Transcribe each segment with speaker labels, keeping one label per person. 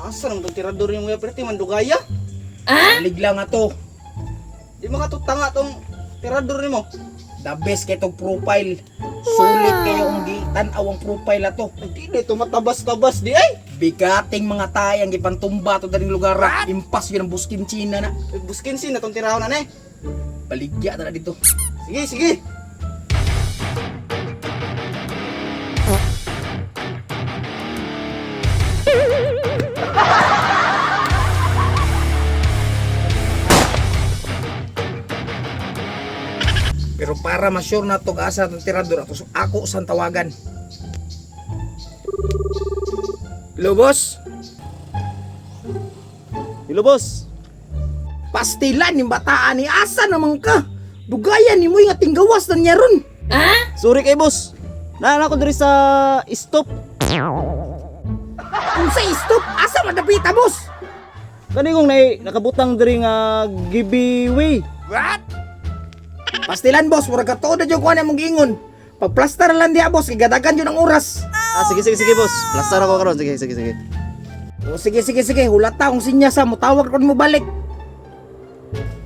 Speaker 1: Asa naman tong tirador yung mga preti mandugaya?
Speaker 2: Balig lang ato.
Speaker 1: Di mo katutanga tong tirador nimo.
Speaker 2: The best kay tong profile. Sulit kayo ang gitan-aw ang profile ato.
Speaker 1: Ay, di na ito matabas-tabas di ay.
Speaker 2: Bigating mga tay ang gipantumba to daling lugar. Impas yun ang buskin China na.
Speaker 1: Ay, Buskin sin na tong tirahon na eh.
Speaker 2: Baligya na dito.
Speaker 1: Sige, sige.
Speaker 2: Pero para ma-sure na to asa itong tirador ato ako sang tawagan. Hello, boss.
Speaker 1: Hello, boss.
Speaker 2: Pastilan yung bataan ni asa naman ka. Dugayan ni mo yung ating gawas na niya ron.
Speaker 1: Sorry kay boss. Naan ako diri sa stop.
Speaker 2: Kung sa stop, asa madapita, boss?
Speaker 1: Kani kong nai nakabutang diri nga giveaway.
Speaker 2: Pastilan, boss, murag ka tuod na dyan kuha na mong giingon. Pagplastar lang diya, boss, kay gadagan yun ang oras.
Speaker 1: Ah, sige sige sige, boss. Plastar ako karon. Sige sige sige.
Speaker 2: O sige, sige, sige, hulata kung sinya sa, mutawag kon mo balik.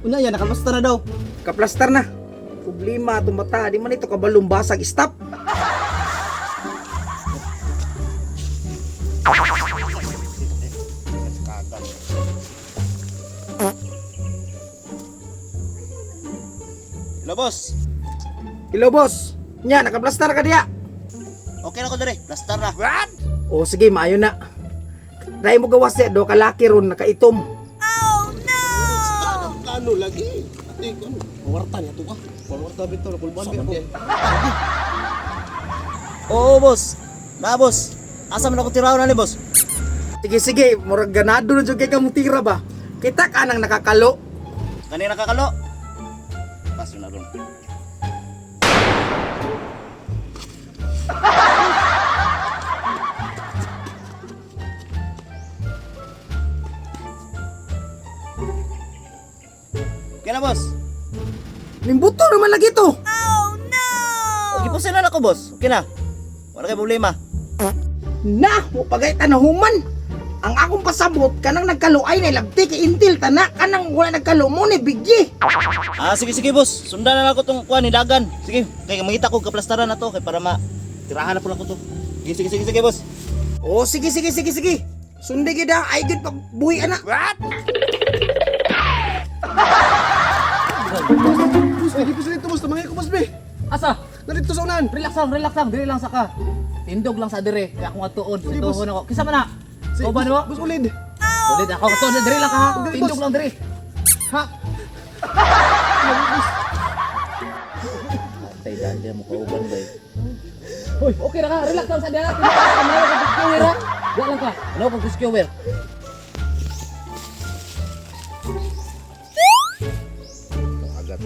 Speaker 1: Unya yan nakaplastar na daw.
Speaker 2: Kaplastar na. Problema itong bata, di man ito kabalong basag. Stop!
Speaker 1: Hello, boss.
Speaker 2: Hello, boss. Nya, nakaplastar ka diya.
Speaker 1: Okay na ko diri. Plastar na.
Speaker 2: O sige, maayo na. Dahil mo gawas siya, do kalaki ron, nakaitom.
Speaker 3: Kano lagi? Ate, kano? Mawarta niya to ka. Mawarta bitaw na kulban ba ako.
Speaker 1: Oo, boss. Na, boss. Asa man ako tirahon ani, boss?
Speaker 2: Sige, sige, murag ganado na dyan kay kamong tira ba? Kita ka nang nakakalo.
Speaker 1: Kani nakakalo. Paso na ron. Okay na, boss.
Speaker 2: Nimbuto naman lagi to.
Speaker 1: Okay po sila na ako, boss. Okay na. Wala kay problema.
Speaker 2: Na, mo pagay tanahuman. Ang akong pasabot, kanang nagkalo ay nailabti kay Intel, tana, kanang wala nagkalo mo ni bigyi.
Speaker 1: Ah, sige sige, boss. Sundan na lang ako tong kuan ni dagan. Sige, kay mangita ko kaplastaran na to kay para ma tirahan na po lang ko to. Sige sige sige sige, boss.
Speaker 2: O sige, sige, sige, sige. Sundi gida, ay gud pag buhi ana. What?
Speaker 3: Boss, lagi po sila ito, boss. Tumangay ko, boss, be.
Speaker 4: Asa?
Speaker 3: Narito sa unan.
Speaker 4: Relax lang, relax lang. Dili lang sa ka. Tindog lang sa dire. Kaya akong atuon.
Speaker 3: Sige, boss.
Speaker 4: Situhon ako. Kisa man na.
Speaker 3: Si,
Speaker 4: Ikaw ba
Speaker 3: boss,
Speaker 4: nimo?
Speaker 3: boss, ulid.
Speaker 4: Ulit ako. Atuon diri lang ka ha.
Speaker 3: Dili,
Speaker 4: Tindog
Speaker 3: boss.
Speaker 4: lang diri. Ha?
Speaker 1: Tay dali mo kauban bay.
Speaker 4: Hoy, okay ra ka. Relax lang sa dire. Tindog lang ka. Manawa kang skewer ha. Wa lang ka. Manawa kang skewer.
Speaker 1: Agat.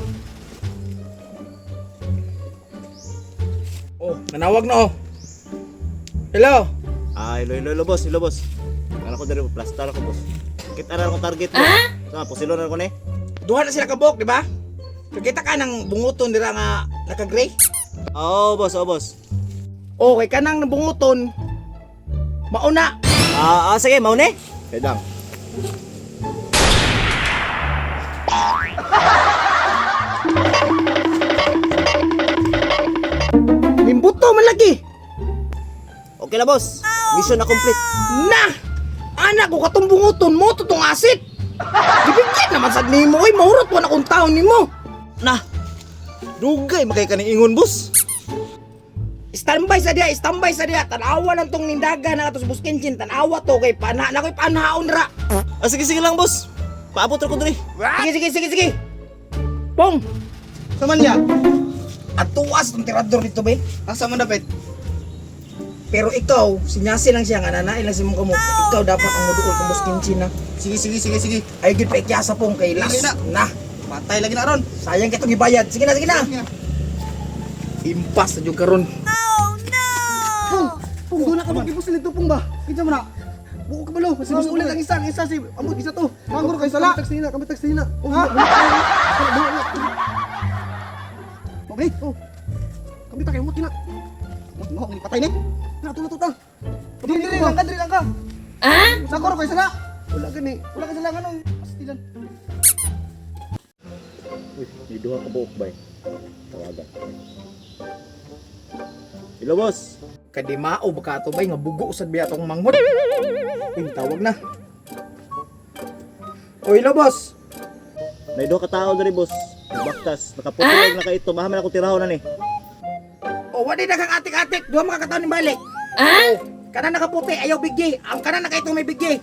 Speaker 2: Oh, nanawag na oh. Hello.
Speaker 1: Ah, hello, hello, hello, boss, hello, boss. Kala ko diri plastar ako, boss. Kita na akong target, boss. Sa pusilo na ko ni.
Speaker 2: Duha na sila kabok, di ba? Kakita ka ng bunguton dira nga naka-gray.
Speaker 1: Oo, boss, oo, boss.
Speaker 2: Oh, kay kanang bunguton. Mauna.
Speaker 1: Ah, ah, sige, maune. Kay lang.
Speaker 2: Nimbuto man lagi.
Speaker 1: Okay na, boss. Mission na complete.
Speaker 2: Na! Anak ko katong bunguton mo to tong asit. Gibigyan naman sad nimo oy, mahurot wa na kong taon nimo.
Speaker 1: Na. Dugay makay kaning ingon, boss.
Speaker 2: Standby sa diya, standby sa diya. Tanawa lang tong nindaga na atos buskinsin. Tanawa to kay pana na ko'y panhaon ra.
Speaker 1: Ah, sige, sige lang, boss. Paabot ra ko diri.
Speaker 2: Sige, sige, sige, sige. Pong,
Speaker 1: Sa man niya?
Speaker 2: atuas tong tirador dito be.
Speaker 1: Asa man dapit?
Speaker 2: Pero ikaw, sinyasi lang siya nga nanain lang si mong kamot. Ikaw dapat ang muduol kang buskinsin na.
Speaker 1: Sige, sige, sige, sige.
Speaker 2: Ay gid pa ikyasa pong kay las.
Speaker 1: Dili na.
Speaker 2: Na.
Speaker 1: Patay lagi na ron.
Speaker 2: Sayang kitong gibayad. Sige na, sige na. Impas na jud karon.
Speaker 3: Pung, doon na ka magkipos nito, pung ba? Kinsa man na? Buko ka balo. Si boss ulit ang isa, ang isa si amot isa to. Manggur kay sala. Kami taxi na, kami taxi na. Oh, ha? Okay, oh. Kami ta kay mo kina. Mo mo patay ni. Na to na to ta. Dili lang ka, dili lang ka. Sakoro kay sala. Wala gani. Wala kay sala nganong pastilan.
Speaker 1: Uy, may duha ka buok bay. Tawagan. Hello, boss.
Speaker 2: Kadimao baka ato bay nga bugo usad biya atong manghod. Uy, tawag na. Oy, hello boss.
Speaker 1: May duha ka tao diri, boss. Baktas, nakaputi na kaito. Mahaman ako tirahon na ni.
Speaker 2: O wala na kang atik-atik, duha makakataon ni balik. Ah? Kana nakaputi ayaw bigyi. Ang kana nakaitong may bigyi.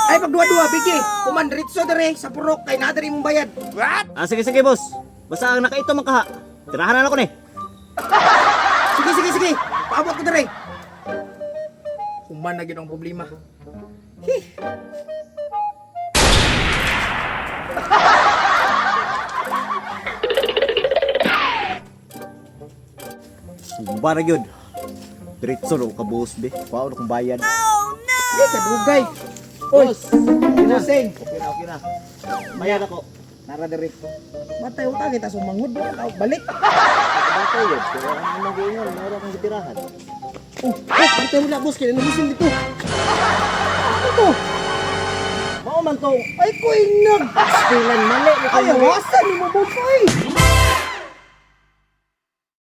Speaker 2: Ay pagduwa-duwa bigyi. Human ritso dere sa purok kay naa dere imong bayad. What?
Speaker 1: Ah, sige, sige, boss. Basta ang nakaito man kaha. Tirahan na ako ni.
Speaker 2: Sige, sige, sige. Paabot ko dere. Human na gyud ang problema. Hi.
Speaker 1: Sumba na gyud. Diretso ro ka boss be. Kuha na kong bayad.
Speaker 2: Di kadugay. Oy, bossing.
Speaker 1: Okay na, okay na. Bayad ako.
Speaker 2: Nara dere. Matay utang kita sumangod do ka balik.
Speaker 1: Batay yun. Pero ang imong giingon, mayroon akong gitirahan.
Speaker 3: Oh, oh, bantay mo na boss kay namusin dito. Ano to?
Speaker 1: Mao man to.
Speaker 3: Ay ko inag.
Speaker 1: Pastilan mali ni
Speaker 3: Ay, awasan ni mo boss ay.